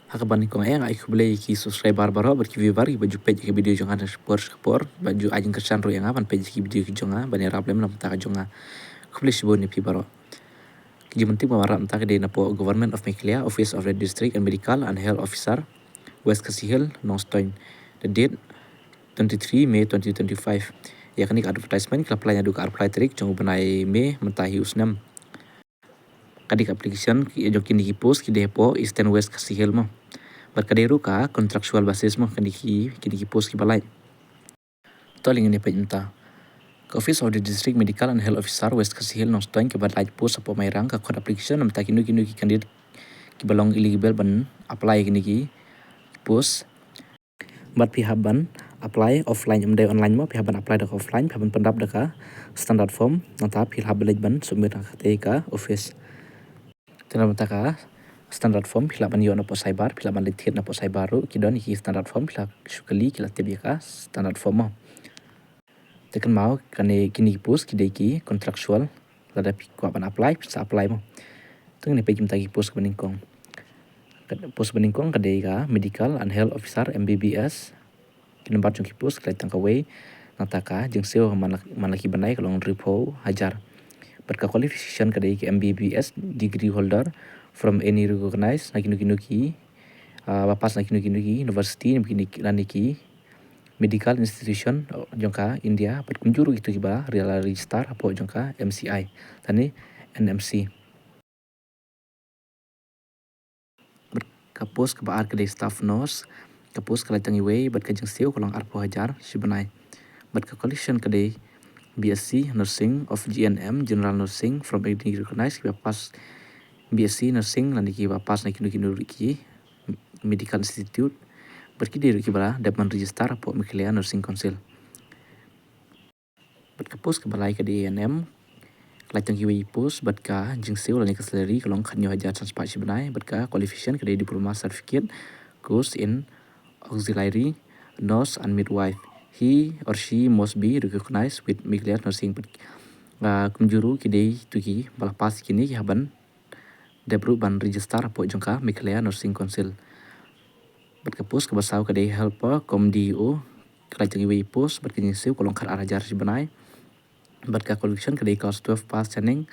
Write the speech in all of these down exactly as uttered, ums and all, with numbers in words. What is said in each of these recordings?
Ha kaba nyngkong eh nga ai khublei ïa ki subscriber baroh bad ki viewer kiba ju peit ïa ki video jong nga na ka por sha ka por, bad ju ai jingkyrshan ruh ïa nga ban peit ïa ki video ki jong nga ban ïarap lem na ka bynta ka jong nga. Khublei shibun ïa phi baroh. Ki jingpyntip kaba ar mynta ka dei napoh Government of Meghalaya, Office of the District and Medical and Health Officer, West Khasi Hills, Nongstoiñ. The date twenty-three May twenty twenty-five. Ïa kane ka advertisement ka la plie naduh ka arphew lai tarik jong u bnai May mynta hi u snem. Ka dei ka application ki, jong kine ki post ki dei hapoh Eastern West Khasi Hills mo. Bad ka dei ruh ka contractual basis mo, kine ki, kine ki post kiba lait. To lei ngin ïa peit mynta. Ka Office of the District Medical and Health Officer, West Khasi Hills, Nongstoiñ, kaba lait post hapoh Mairang, ka khot application na bynta kino kino ki candidate kiba long eligible ban apply kine ki post. Bad phi hap ban apply offline, ym dei online mo, phi hap ban apply da ka offline, phi hap ban pyndap da ka standard form, nangta phi hap ban leit ban submit ha katei ka office. Te na bynta ka standard form phi lah ban ïoh napoh cyber, phi lah ban leit thied napoh cyber ruh, ki don ki standard form, phi lah shu kylli ki lah tip ïa ka standard form mo. Te kynmaw kane kine ki post ki dei ki contractual, lada phi kwah ban apply phin sa apply mo. Te ngin ïa peit mynta ki post kaba nyngkong. Ka post ba nyngkong ka dei ka Medical and Health Officer, M B B S. Ki number jong ki post ka dei tang kawei, nangta ka jingsiew man la, man la ki bnai ka long hynriewphew hajar. Bad ka qualification ka dei ka M B B S degree holder from any recognized, na kino kino ki, ah, ba pass na kino kino ki university, na kino kino ki medical institution jong ka India, bad kumjuh ruh kito kiba la register hapoh jong ka M C I lane N M C. Bad ka post kaba ar ka dei staff nurse. Ka post ka lait tang iwei bad ka jingsiew ka long arphew hajar shi bnai. Bad ka qualification ka dei B S c Nursing of G N M, General Nursing from any recognized, kiba pass B S c Nursing lane kiba pass na kino kino ruh ki medical institute. Bad ki dei ruh kiba la dep ban register hapoh Meghalaya Nursing Council. Bad ka post kaba lai ka dei A N M. Ka lait tang kiwei post bad ka jingsiew lane ka salary ka long khathynñiew hajar san spah shi bnai, bad ka qualification ka dei diploma certificate course in auxiliary nurse and midwife. He or she must be recognized with Meghalaya Nursing. Bad, ah, kumjuh ruh ki dei kito kiba la pass kine ki hap ban dep ruh ban register hapoh jong ka Meghalaya Nursing Council. Bad ka post kaba saw ka dei helper cum D E O, ka lait tang iwei post bad ka jingsiew ka long khatar hajar shi bnai. Bad ka qualification ka dei class twelve pass shaneng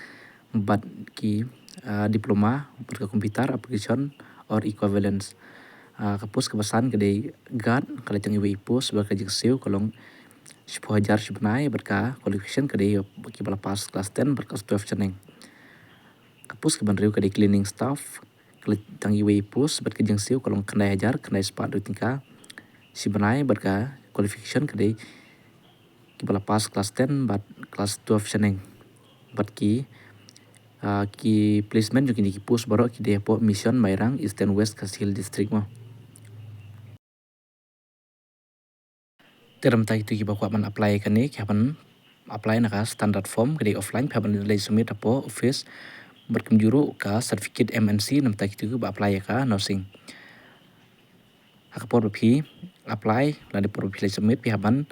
bad ki, ah, diploma bad ka computer application or equivalence. Ah, ka post kaba san ka dei guard, ka lait tang iwei post bad ka jingsiew ka long shiphew hajar shi bnai, bad ka qualification ka dei kiba la pass class ten bad class twelve shaneng. Ka post kaba hynriew ka dei cleaning staff, ka lait tang iwei post bad ka jingsiew ka long khyndai hajar khyndai spah dui tyngka shi bnai, bad ka qualification ka dei kiba la pass class ten bad class twelve shaneng. Bad ki, ah, ki placement jong kine ki post baroh ki dei hapoh Mission Mairang, Eastern West Khasi Hills District mo. Te na bynta kito kiba kwah ban apply ïa kane, ki hap ban apply na ka standard form, ka dei offline, phi hap ban leit submit hapoh office. Bad kumjuh ruh ka certificate M N C na bynta kito kiba apply ïa ka nursing. Ha ka por ba phi apply lane por ba phi leit submit, phi hap ban,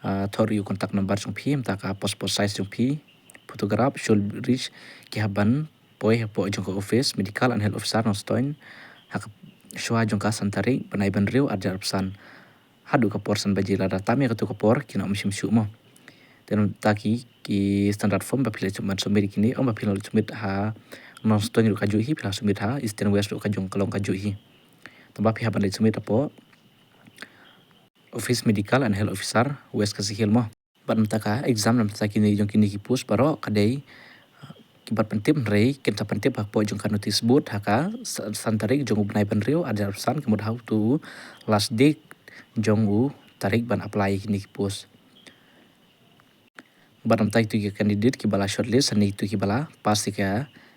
ah, thoh ruh ïa u contact number jong phi, mynta ka passport size jong phi, photograph, shall reach, ki hap ban poi hapoh jong ka office Medical and Health Officer Nongstoiñ ha ka shuwa jong ka san tarik bnai ba hynriew arhajar arphew san. Haduh ka por san baje, lada tam ïa kato ka por kin ym shim shuh mo. Te na bynta ki, ki standard form ba phi lah submit, submit kine, ym ba phi lah submit ha Nongstoiñ ruh kajuh hi, phi lah submit ha Eastern West ruh kajuh, ka long kajuh hi. Tangba phi hap ban leit submit hapoh Office Medical and Health Officer West Khasi Hills mo. Bad mynta ka exam na bynta kine jong kine ki post baroh ka dei, ki bad pyntip, hynrei kin sa pyntip hapoh jong ka notice board ha ka sa-, san tarik jong u bnai ba hynriew arhajar arphew san, ka mut ha uto u last date jong u tarik ban apply ïa kine ki post. Bad na bynta kito ki candidate kiba la shortlist lane kito kiba la pass ïa ka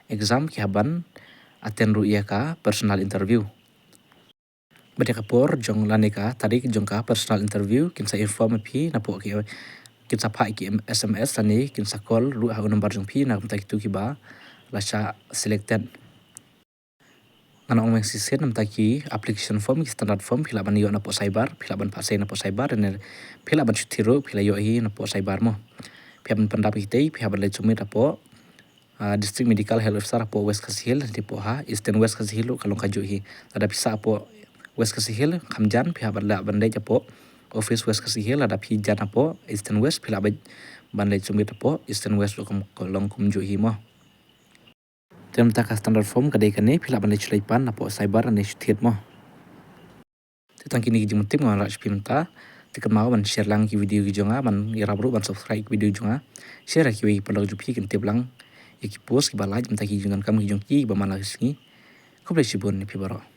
exam, ki hap ban attend ruh ïa ka personal interview. Bad ïa ka por jong lane ka tarik jong ka personal interview kin sa inform ïa phi napoh ki, kin sa phah ïa ki em-, S M S lane kin sa call ruh ha u number jong phi na ka bynta kito kiba la shah selected. Ngan ong weng shisien, na bynta ki application form, ki standard form, phi lah ban ïoh napoh cyber, phi lah ban phah sei napoh cyber, ne phi lah ban shu thied ruh, phi lah ïoh hi napoh cyber mo. Phi hap ban pyndap ïa kitei, phi hap ban leit submit hapoh ah, District Medical Health Officer hapoh West Khasi Hills, te hapoh ha Eastern West Khasi Hills ruh ka long kajuh hi. Lada phi sah hapoh West Khasi Hills, kham jan phi hap ban leit, ban leit hapoh office West Khasi Hills, lada phi jan hapoh Eastern West phi lah ban, ban leit submit hapoh Eastern West ruh kum, ka long kumjuh hi mo. Te mynta ka standard form ka dei kane, phi lah ban leit shu leit pan hapoh cyber ne shu thied mo. Te tang kine ki jingmut tip nga wan rah sha phi mynta. Te kynmaw ban share lang ki video ki jong nga, ban ïarap ruh ban subscribe ki video jong nga. Share ïa kiwei ki paralok jong phi kin tip lang ïa ki post kiba lait mynta ki jingdonkam ki jong ki ba man la ki sngi. Khublei shibun ïa phi baroh.